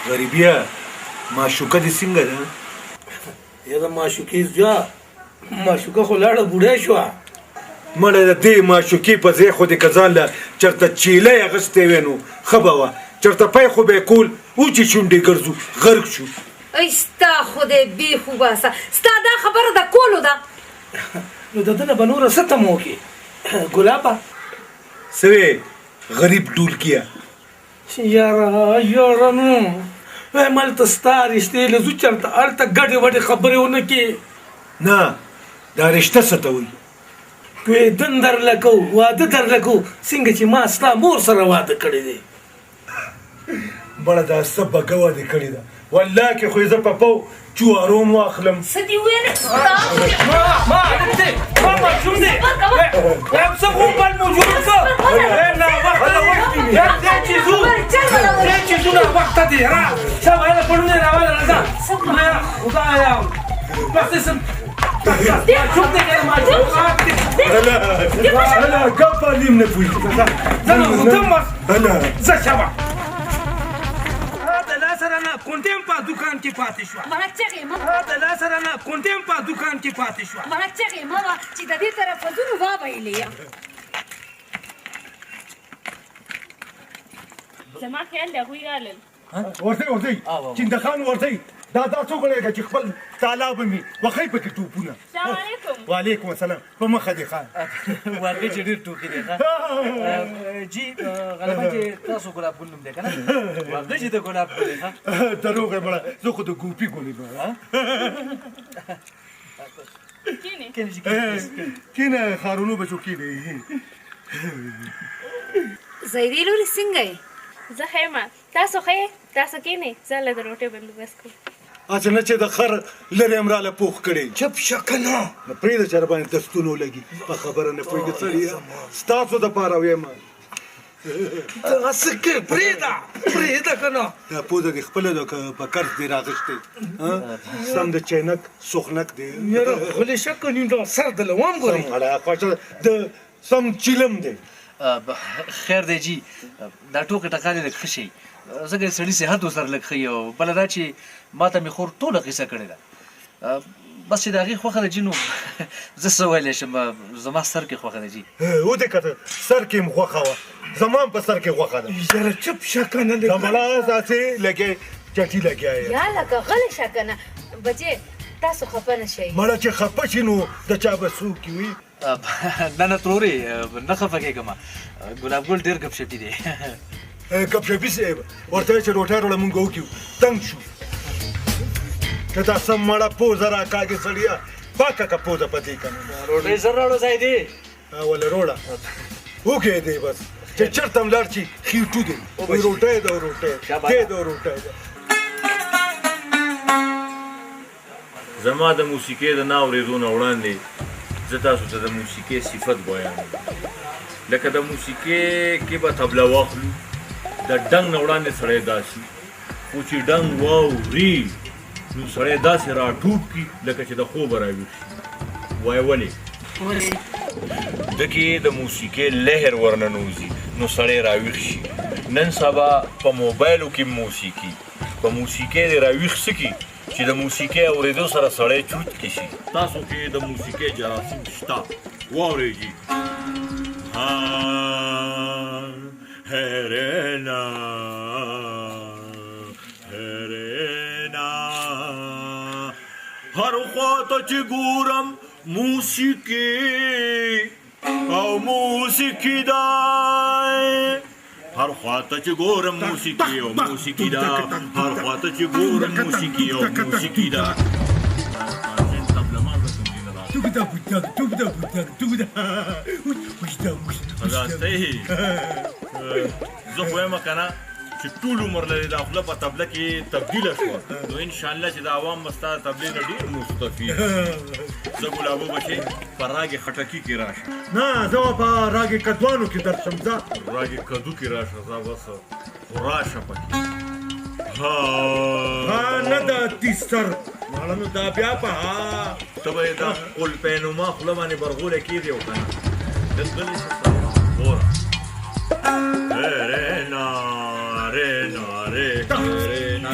غریبیا معشوقه دې څنګه ده؟ یا د معشوقې زویه، معشوقه خو لاړه بوډۍ شوه. مړه د دې معشوقې په ځای خو دې که ځان له چېرته چیلی اخیستی وی نو ښه به وه، چېرته پی خو به یې کول وچې شونډې ګرځو غرق شو. ای ستا خدای بېخ وباسه، ستا دا خبره د کولو ده. نو د ده نه به نوره څه تمه وکړې ګلابه؟ څه وې غریب ډولکیه؟ یاره یاره نو وایم هلته ستا رشتې له ځو چېرته هلته ګډې وډې خبرې ونه کړې. نه دا رشته څه ته وایي؟ کویدن درله کوو، واده درله کوو، څنګه چې ما ستا مور سره واده کړی دی. مړه دا څه بګوه دې کړې ده، والله که خو یې زه په پو چوارو هم واخلم. څه دې وویل؟ ما ما هلک دی، ما ماشوم دی، وایم څه غومبل مو جوړ کړ؟ وایم ناوخته وایم دی چې ځو، دی چې ځو ناوخته دی. را څه وایله پړونی راواله، راځه. لویه خدایه بس دې سم ماشوم دی که نه ماشوم دی. هله ګپ باندې هم نه پوهېږي. زه نو ځم بس، هله زه شمه د لاسه رانه کونډې هم په دوکان کې پاتې شوه. مړه چغې مه د لاسه رانه کونډې هم په دوکان کې پاتې شوه. مړه چغې مه وه چې د دې طرفه ځو نو وا به یې لېیم. زما خیال دی هغوی رالل. ورځئ ورځئ چندخان ورځئ، دا دا څوک لګه چې خپل تالاب مې وخی پکې ټوپونه. السلام علیکم. وعلیکم السلام. په مخه دې خان. واقعي چې ډېر ټوکې دی ښه جی. غلبه چې تاسو ګلاب ګل نوم دی که نه؟ واقعي چې د ګلاب ګل دی ښه. دروغ یې مړه، زه خو د ګوپي ګل یم. کینې کینې جی، کینه خارونو بچو کینې. زیدې لورې څنګه یې؟ زه ښه یم، تاسو ښه یې؟ تاسو کینې، زه له د روټۍ بندوبست کوم. هسې نه چې د خر لرې هم راله پوخ کړې. چپ شه که نه. نو پرېږده چې راباندې دستونه ولګي، په خبره نه پوهېږي سړیه، ستاسو دپاره وایم. ته څه کوې؟ پرېږده پرېږده که نه. دا پوزه دې خپله ده که په قرض دې راغېستې؟ سم د چینک سخنک دی. یاره غلی شه که نه دا سر دله وم ګورې. سم اړه خوښه د سم چیلم دی. خیر دی جی، دا ټوکې ټکالې لږ ښه شي، ځکه د سړي صحت ورسره لږ ښه وي. او بله دا چې ما ته مې خور ټوله قصه کړې ده، بس چې د هغې خوښه ده جي نو زه څه ویلی شم، زما سر کې خوښه ده جي. ودې کته سر کې هم غوښه وه، زما هم په سر کې غوښه ده. یاره چپ شه که نه. دا مړه داسې لګې چټي لګیا یې. یا لکه غلی شه که نه. بچې تاسو خفه نه شئ. مړه چې خفه شي نو د چا به څوک وي؟ نه نه ترورې، نه خفه کېږم، ګلاب ګل ډېر ګپشپي دی. ګپشپي صاحب ورته چې روټۍ راوړه مونږ وکړو تنګ شو. که دا سم مړه پوزه راکاږې سړیه، پاکه که پوزه په دې که نه. روټۍ زر راوړه زاهدې. وله روړه وکړې دی بس چې چېرته هم لاړ شي خېټو دی. روټۍ ده روټۍ دی ده روټۍ ده. زما د موسیقۍ د نه اورېدو نه وړاندې زه تاسو ته د موسیقۍ صفت بیانوم. لکه د موسیقۍ کې به تبله واخلو، د ډنګ نه وړاندې سړی داسي، خو چې ډنګ واوري نو سړی داسې راټوپ کړي لکه چې د خوبه راویښ شي. وایي ولې؟ ده کې د موسیقۍ لهر ورننوځي نو سړی راویښ شي. نن سبا په موبایلو کې موسیقي، په موسیقۍ دې راویښ څه کړي چې د موسیقۍ اورېدو سره سړی چوت کې شي. تاسو کې د موسیقۍ جراثیم شته، واورئ جي. هرنا هرنا هر خوا ته چې ګورم موسیقي او موسیقي ده. هر خوا ته چې ګورم موسیقي او موسیقي ده. هر خوا ته چې ګورم موسیقي او موسیقي ده. زه خو وایم که نه چې ټول عمر لري دا خوله په تبله کې تبدیله شوه نو انشاءالله چې د عوام به ستا د تبلې نه ډېر مستفید. زه ګلابو بچې په راګې خټکي کې راشه. نه زه به په راګې کدوانو کې درشم. ځه راګې کدو کې راشه، ځه بس خو راشه پکې. ها ها نه د تیستر ماړه نو دا بیا په ها ته به یې دا قلپینما خوله باندې برغولی کېږدې او که نه؟ لږ غلی شه سړیه، ګوره. رینا رینا ری رینا.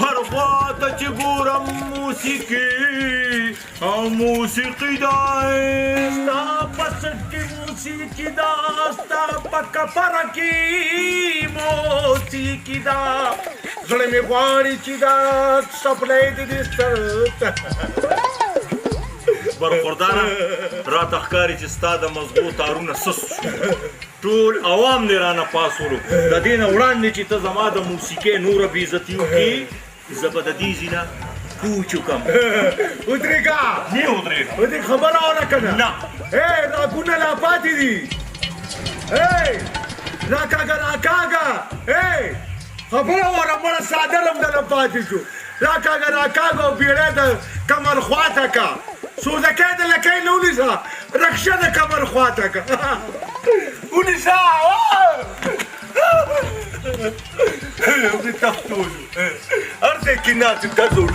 هر خوا ته چې ګورم موسیقي او موسیقي ده، ستا په څټ کې موسیقي ده، ستا په کپره کې موسیقي ده. زړه مې غواړي چې دا څپلۍ دې دې سر ته. برخورداره، راته ښکاري چې ستا د مزغو تارونه سست شو، ټول عوام دې رانه پاسولو. د دې نه وړاندې چې ته زما د موسیقۍ نوره بېعزتي وکړې، زه به د دې ځای نه کوچ وکړم. ودرېږه. نه ودرېږم. ودې خبره اوره که نه؟ نه. ای راګونه لا پاتې دي. ای راکاږه راکاږه. ای خبره وره، مړه څادر هم درنه پاتې شو. راکاږه راکاږه او بیړۍ د کمر خواته که، سوزکی د لکۍ نه ونیسه، رکشه د کمر خواته که ونیسه. تښتولو هر ځای کې ناست ډزو.